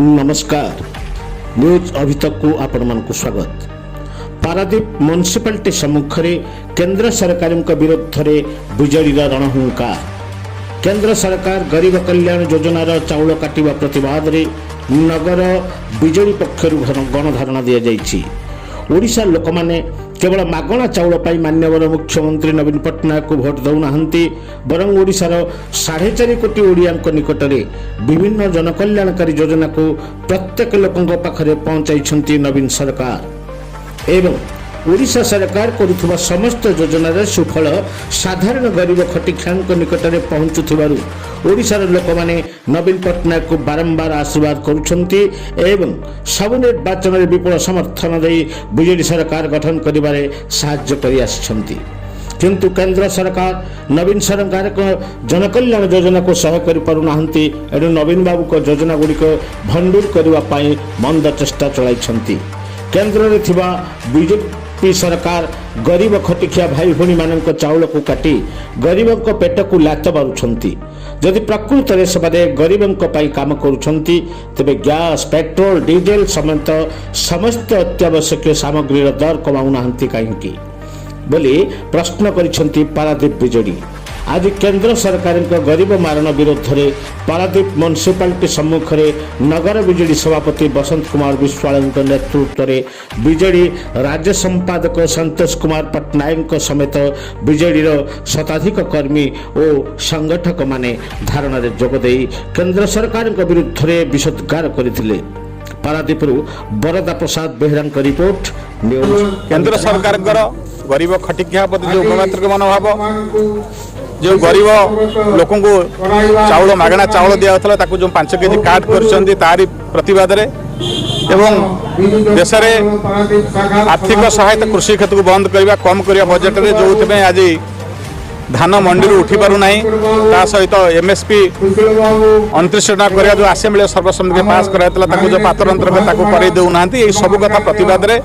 ନମସ୍କାର, ନ୍ୟୁଜ୍ ଅଭିତକକୁ ଆପଣମାନଙ୍କୁ ସ୍ୱାଗତ। ପାରାଦୀପ ମ୍ୟୁନିସିପାଲିଟି ସମ୍ମୁଖରେ କେନ୍ଦ୍ର ସରକାରଙ୍କ ବିରୁଦ୍ଧରେ ବିଜେଡ଼ିର ରଣହୁଙ୍କାର। କେନ୍ଦ୍ର ସରକାର ଗରିବ କଲ୍ୟାଣ ଯୋଜନାର ଚାଉଳ କାଟିବା ପ୍ରତିବାଦରେ ନଗର ବିଜେଡି ପକ୍ଷରୁ ଗଣଧାରଣା ଦିଆଯାଇଛି। ଓଡ଼ିଶା ଲୋକମାନେ କେବଳ ମାଗଣା ଚାଉଳ ପାଇଁ ମାନ୍ୟବର ମୁଖ୍ୟମନ୍ତ୍ରୀ ନବୀନ ପଟ୍ଟନାୟକଙ୍କୁ ଭୋଟ ଦେଉନାହାନ୍ତି, ବରଂ ଓଡ଼ିଶାର 4.5 କୋଟି ଓଡ଼ିଆଙ୍କ ନିକଟରେ ବିଭିନ୍ନ ଜନକଲ୍ୟାଣକାରୀ ଯୋଜନାକୁ ପ୍ରତ୍ୟେକ ଲୋକଙ୍କ ପାଖରେ ପହଞ୍ଚାଇଛନ୍ତି ନବୀନ ସରକାର ଏବଂ ଓଡ଼ିଶା ସରକାର କରୁଥିବା ସମସ୍ତ ଯୋଜନାର ସୁଫଳ ସାଧାରଣ ଗରିବ ଖଟିଖିଆଙ୍କ ନିକଟରେ ପହଞ୍ଚୁଥିବାରୁ ଓଡ଼ିଶାର ଲୋକମାନେ ନବୀନ ପଟ୍ଟନାୟକଙ୍କୁ ବାରମ୍ବାର ଆଶୀର୍ବାଦ କରୁଛନ୍ତି ଏବଂ ସବୁ ନିର୍ବାଚନରେ ବିପୁଳ ସମର୍ଥନ ଦେଇ ବିଜେଡି ସରକାର ଗଠନ କରିବାରେ ସାହାଯ୍ୟ କରି ଆସିଛନ୍ତି। କିନ୍ତୁ କେନ୍ଦ୍ର ସରକାର ନବୀନ ସରକାରଙ୍କ ଜନକଲ୍ୟାଣ ଯୋଜନାକୁ ସହ୍ୟ କରିପାରୁନାହାନ୍ତି। ଏଣୁ ନବୀନ ବାବୁଙ୍କ ଯୋଜନାଗୁଡ଼ିକ ଭଣ୍ଡୁର କରିବା ପାଇଁ ମନ୍ଦ ଚେଷ୍ଟା ଚଳାଇଛନ୍ତି। କେନ୍ଦ୍ରରେ ଥିବା ବିଜେପି ସରକାର ଗରିବ ଖଟିଖିଆ ଭାଇ ଭଉଣୀମାନଙ୍କ ଚାଉଳକୁ କାଟି ଗରିବଙ୍କ ପେଟକୁ ଲାତ ମାରୁଛନ୍ତି। ଯଦି ପ୍ରକୃତରେ ସେମାନେ ଗରିବଙ୍କ ପାଇଁ କାମ କରୁଛନ୍ତି, ତେବେ ଗ୍ୟାସ୍, ପେଟ୍ରୋଲ, ଡିଜେଲ ସମେତ ସମସ୍ତ ଅତ୍ୟାବଶ୍ୟକୀୟ ସାମଗ୍ରୀର ଦର କମାଉନାହାନ୍ତି କାହିଁକି ବୋଲି ପ୍ରଶ୍ନ କରିଛନ୍ତି ପାରାଦୀପ ବିଜେଡି। ଆଜି କେନ୍ଦ୍ର ସରକାରଙ୍କ ଗରିବ ମାରଣ ବିରୁଦ୍ଧରେ ପାରାଦୀପ ମ୍ୟୁନିସିପାଲିଟି ସମ୍ମୁଖରେ ନଗର ବିଜେଡି ସଭାପତି ବସନ୍ତ କୁମାର ବିଶ୍ୱାଳଙ୍କ ନେତୃତ୍ୱରେ ବିଜେଡି ରାଜ୍ୟ ସମ୍ପାଦକ ସନ୍ତୋଷ କୁମାର ପଟ୍ଟନାୟକଙ୍କ ସମେତ ବିଜେଡିର ଶତାଧିକ କର୍ମୀ ଓ ସଂଗଠକମାନେ ଧାରଣାରେ ଯୋଗଦେଇ କେନ୍ଦ୍ର ସରକାରଙ୍କ ବିରୁଦ୍ଧରେ ବିଷୋଦ୍ଗାର କରିଥିଲେ। ପାରାଦୀପରୁ ବରଦା ପ୍ରସାଦ ବେହେରାଙ୍କ ରିପୋର୍ଟ, ନ୍ୟୁଜ୍ କେନ୍ଦ୍ର ସରକାରଙ୍କର ଗରିବ ଖଟିଖିଆ ପ୍ରତି ଯେଉଁ ଉପମାତ୍ରିକ ମନୋଭାବ, ଯେଉଁ ଗରିବ ଲୋକଙ୍କୁ ଚାଉଳ, ମାଗଣା ଚାଉଳ ଦିଆଯାଉଥିଲା, ତାକୁ ଯେଉଁ 5 କେଜି କାଟ କରିଛନ୍ତି, ତାରି ପ୍ରତିବାଦରେ ଏବଂ ଦେଶରେ ଆର୍ଥିକ ସହାୟତା କୃଷି କ୍ଷେତ୍ରକୁ ବନ୍ଦ କରିବା, କମ୍ କରିବା ବଜେଟରେ, ଯେଉଁଥିପାଇଁ ଆଜି ଧାନ ମଣ୍ଡିରୁ ଉଠି ପାରୁନାହିଁ। ତା ସହିତ ଏମ୍ଏସ୍ପି 29 ଟଙ୍କା କରିବା, ଯେଉଁ ଆସେମ୍ବଲି ସର୍ବସମ୍ମତିରେ ପାସ୍ କରାଯାଇଥିଲା, ତାକୁ ଯେଉଁ ପାତର ଅନ୍ତର କରି ତାକୁ କରେଇ ଦେଉନାହାନ୍ତି, ଏଇ ସବୁ କଥା ପ୍ରତିବାଦରେ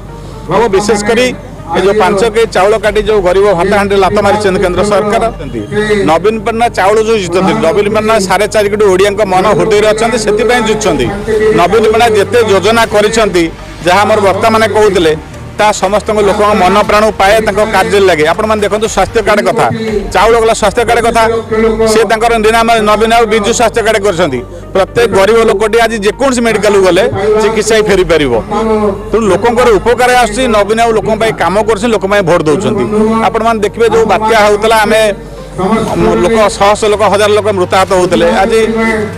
ଏବଂ ବିଶେଷ କରି ଏ ଯେଉଁ 5 କେଜି ଚାଉଳ କାଟି ଯେଉଁ ଗରିବ ଭାତ ହାଣ୍ଡିରେ ଲାତ ମାରିଛନ୍ତି କେନ୍ଦ୍ର ସରକାର। ନବୀନ ପଟ୍ଟନାୟକ ଚାଉଳ ଯେଉଁ ଜିତନ୍ତି, ନବୀନ ପଟ୍ଟନାୟକ 4.5 କୋଟି ଓଡ଼ିଆଙ୍କ ମନ ହୃଦୟରେ ଅଛନ୍ତି, ସେଥିପାଇଁ ଜିତୁଛନ୍ତି। ନବୀନ ପଟ୍ଟନାୟକ ଯେତେ ଯୋଜନା କରିଛନ୍ତି, ଯାହା ଆମର ବକ୍ତାମାନେ କହୁଥିଲେ, ତା ସମସ୍ତଙ୍କ ଲୋକଙ୍କ ମନ ପ୍ରାଣ ପାଏ, ତାଙ୍କ କାର୍ଯ୍ୟରେ ଲାଗେ। ଆପଣମାନେ ଦେଖନ୍ତୁ, ସ୍ୱାସ୍ଥ୍ୟ କାର୍ଡ଼ କଥା, ଚାଉଳ ଗଲା, ସ୍ୱାସ୍ଥ୍ୟ କାର୍ଡ଼ କଥା, ସେ ତାଙ୍କର ନିରାମ ନବୀନ ଆଉ ବିଜୁ ସ୍ୱାସ୍ଥ୍ୟ କାର୍ଡ଼ କରିଛନ୍ତି। ପ୍ରତ୍ୟେକ ଗରିବ ଲୋକଟି ଆଜି ଯେକୌଣସି ମେଡ଼ିକାଲକୁ ଗଲେ ଚିକିତ୍ସା ହେଇ ଫେରିପାରିବ। ତେଣୁ ଲୋକଙ୍କର ଉପକାର ଆସୁଛି। ନବୀନ ଆଉ ଲୋକଙ୍କ ପାଇଁ କାମ କରୁଛନ୍ତି, ଲୋକଙ୍କ ପାଇଁ ଭୋଟ ଦେଉଛନ୍ତି। ଆପଣମାନେ ଦେଖିବେ, ଯେଉଁ ବାତ୍ୟା ହେଉଥିଲା, ଆମେ ଲୋକ ଶହ ଶହ ଲୋକ, ହଜାର ଲୋକ ମୃତାହତ ହେଉଥିଲେ। ଆଜି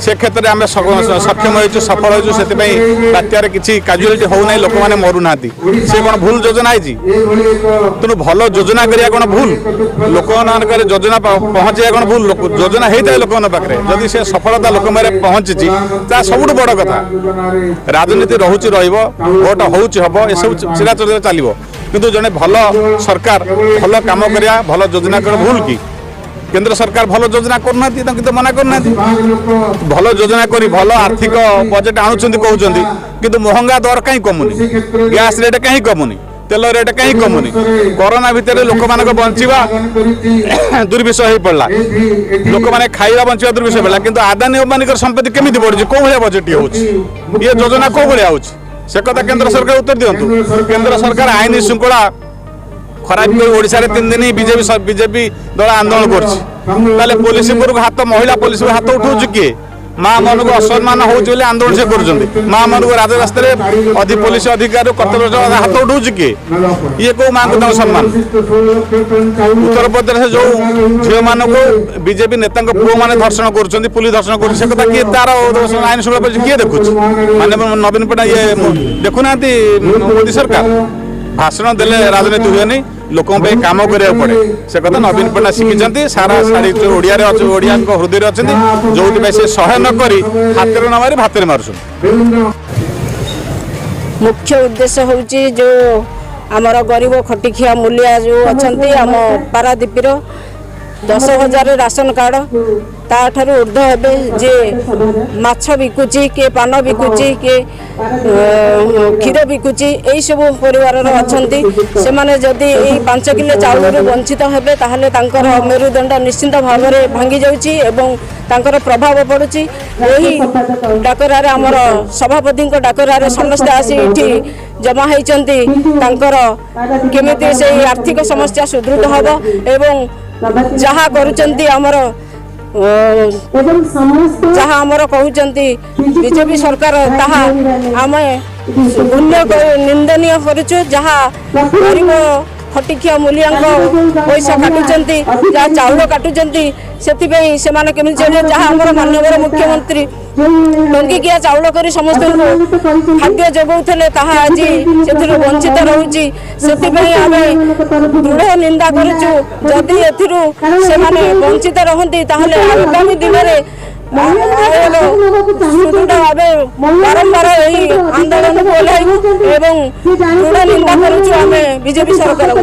ସେ କ୍ଷେତ୍ରରେ ଆମେ ସକ୍ଷମ ହେଇଛୁ, ସଫଳ ହେଇଛୁ। ସେଥିପାଇଁ ବାତ୍ୟାରେ କିଛି କାଜୁଆଲିଟି ହେଉନାହିଁ, ଲୋକମାନେ ମରୁନାହାନ୍ତି। ସେ କ'ଣ ଭୁଲ ଯୋଜନା ହେଇଛି? ତେଣୁ ଭଲ ଯୋଜନା କରିବା କ'ଣ ଭୁଲ? ଲୋକମାନଙ୍କରେ ଯୋଜନା ପହଞ୍ଚେଇବା କ'ଣ ଭୁଲ? ଯୋଜନା ହେଇଥାଏ ଲୋକମାନଙ୍କ ପାଖରେ, ଯଦି ସେ ସଫଳତା ଲୋକମାନେ ପହଞ୍ଚିଛି, ତା ସବୁଠୁ ବଡ଼ କଥା। ରାଜନୀତି ରହୁଛି, ରହିବ, ଭୋଟ ହଉଛି, ହବ, ଏସବୁ ଚିରାଚରିତ ଚାଲିବ। କିନ୍ତୁ ଜଣେ ଭଲ ସରକାର ଭଲ କାମ କରିବା, ଭଲ ଯୋଜନା କରିବା ଭୁଲ କି? କେନ୍ଦ୍ର ସରକାର ଭଲ ଯୋଜନା କରୁନାହାନ୍ତି, ତାଙ୍କୁ ତ ମନା କରୁନାହାନ୍ତି। ଭଲ ଯୋଜନା କରି ଭଲ ଆର୍ଥିକ ବଜେଟ୍ ଆଣୁଛନ୍ତି କହୁଛନ୍ତି, କିନ୍ତୁ ମହଙ୍ଗା ଦର କାହିଁ କମୁନି? ଗ୍ୟାସ୍ ରେଟ୍ କାହିଁ କମୁନି? ତେଲ ରେଟ୍ କାହିଁ କମୁନି? କରୋନା ଭିତରେ ଲୋକମାନଙ୍କ ବଞ୍ଚିବା ଦୁର୍ବିଷହ ହେଇ ପଡ଼ିଲା, ଲୋକମାନେ ଖାଇବା ବଞ୍ଚିବା ଦୁର୍ବିଷହ ପଡ଼ିଲା, କିନ୍ତୁ ଆଦାନୀ ଅମ୍ବାନୀଙ୍କର ସମ୍ପତ୍ତି କେମିତି ବଢୁଛି? କୋଉ ଭଳିଆ ବଜେଟ୍ ହେଉଛି ଇଏ? ଯୋଜନା କୋଉ ଭଳିଆ ହେଉଛି? ସେ କଥା କେନ୍ଦ୍ର ସରକାର ଉତ୍ତର ଦିଅନ୍ତୁ। କେନ୍ଦ୍ର ସରକାର ଆଇନ ଶୃଙ୍ଖଳା ଖରାପ କରି ଓଡ଼ିଶାରେ 3 ଦିନ ବିଜେପି ବିଜେପି ଦଳ ଆନ୍ଦୋଳନ କରୁଛି। ତାହେଲେ ପୋଲିସ ଉପରକୁ ହାତ, ମହିଳା ପୋଲିସ ଉପରକୁ ହାତ ଉଠଉଛି କିଏ? ମା ମାନଙ୍କୁ ଅସମ୍ମାନ ହଉଛି ବୋଲି ଆନ୍ଦୋଳନ ସେ କରୁଛନ୍ତି। ମା ମାନଙ୍କୁ ରାଜରାସ୍ତାରେ ପୋଲିସ ଅଧିକାରୀ କର୍ତ୍ତବ୍ୟ ହାତ ଉଠଉଛି କିଏ? ଇଏ କୋଉ ମାଙ୍କୁ ତାଙ୍କ ସମ୍ମାନ? ଉତ୍ତରପ୍ରଦେଶ ଯୋଉ ଝିଅମାନଙ୍କୁ ବିଜେପି ନେତାଙ୍କ ପୁଅମାନେ ଧର୍ଷଣ କରୁଛନ୍ତି, ପୁଲିସ ଧର୍ଷଣ କରୁଛି, ସେ କଥା କିଏ, ତାର ଆଇନ ଶୃଙ୍ଖଳା ପୋଲିସ କିଏ ଦେଖୁଛି? ମାନେ ନବୀନ ପଟ୍ଟନାୟକ ଇଏ ଦେଖୁନାହାନ୍ତି? ମୋଦି ସରକାର ଭାଷଣ ଦେଲେ ରାଜନୀତି ହୁଏନି, ଲୋକଙ୍କ ପାଇଁ କାମ କରିବାକୁ ପଡେ। ସେ କଥା ନବୀନ ପଟ୍ଟନାୟକ ଶିଖିଛନ୍ତି। ସାରା ସାରି ଓଡ଼ିଆରେ ଅଛ, ଓଡ଼ିଆଙ୍କ ହୃଦୟରେ ଅଛନ୍ତି, ଯୋଉଥିପାଇଁ ସେ ସହ୍ୟ ନ କରି ହାତରେ ନ ମାରି ଭାତରେ ମାରୁଛନ୍ତି। ମୁଖ୍ୟ ଉଦ୍ଦେଶ୍ୟ ହେଉଛି, ଯେଉଁ ଆମର ଗରିବ ଖଟିଖିଆ ମୂଲିଆ ଯେଉଁ ଅଛନ୍ତି ଆମ ପାରାଦୀପର, 10,000 ରାସନ କାର୍ଡ଼, ତାଠାରୁ ଉର୍ଦ୍ଧ୍ୱ ହେବେ। ଯିଏ ମାଛ ବିକୁଛି, କିଏ ପାନ ବିକୁଛି, କିଏ କ୍ଷୀର ବିକୁଛି, ଏଇସବୁ ପରିବାରର ଅଛନ୍ତି। ସେମାନେ ଯଦି ଏଇ 5 କିଲୋ ଚାଉଳରୁ ବଞ୍ଚିତ ହେବେ, ତାହେଲେ ତାଙ୍କର ମେରୁଦଣ୍ଡ ନିଶ୍ଚିନ୍ତ ଭାବରେ ଭାଙ୍ଗି ଯାଉଛି ଏବଂ ତାଙ୍କର ପ୍ରଭାବ ପଡ଼ୁଛି। ଏହି ଡାକରାରେ, ଆମର ସଭାପତିଙ୍କ ଡାକରାରେ ସମସ୍ତେ ଆସି ଏଠି ଜମା ହେଇଛନ୍ତି। ତାଙ୍କର କେମିତି ସେଇ ଆର୍ଥିକ ସମସ୍ୟା ସୁଦୃଢ଼ ହେବ ଏବଂ ଯାହା କରୁଛନ୍ତି ଆମର ଯାହା ଆମର କହୁଛନ୍ତି ବିଜେପି ସରକାର, ତାହା ଆମେ ଗୁଣ୍ୟ ନିନ୍ଦନୀୟ କରୁଛୁ। ଯାହା ଗରିବ ଖଟିଖିଆ ମୂଲିଆଙ୍କ ପଇସା କାଟୁଛନ୍ତି, ଯାହା ଚାଉଳ କାଟୁଛନ୍ତି, ସେଥିପାଇଁ ସେମାନେ କେମିତି ଚଳିବେ? ଯାହା ଆମର ମାନ୍ୟବର ମୁଖ୍ୟମନ୍ତ୍ରୀ ଟଙ୍କିକିଆ ଚାଉଳ କରି ସମସ୍ତଙ୍କୁ ଖାଦ୍ୟ ଯୋଗାଉଥିଲେ, ତାହା ଆଜି ସେଥିରୁ ବଞ୍ଚିତ ରହୁଛି। ସେଥିପାଇଁ ଆମେ ଦୃଢ଼ ନିନ୍ଦା କରୁଛୁ। ଯଦି ଏଥିରୁ ସେମାନେ ବଞ୍ଚିତ ରହନ୍ତି, ତାହେଲେ ଆଗାମୀ ଦିନରେ ସୁଦୃଢ଼ ଭାବେ ବାରମ୍ବାର ଏହି ଆନ୍ଦୋଳନକୁ ଓହ୍ଲାଇବୁ ଏବଂ ଦୃଢ଼ ନିନ୍ଦା କରୁଛୁ ଆମେ ବିଜେପି ସରକାରଙ୍କୁ।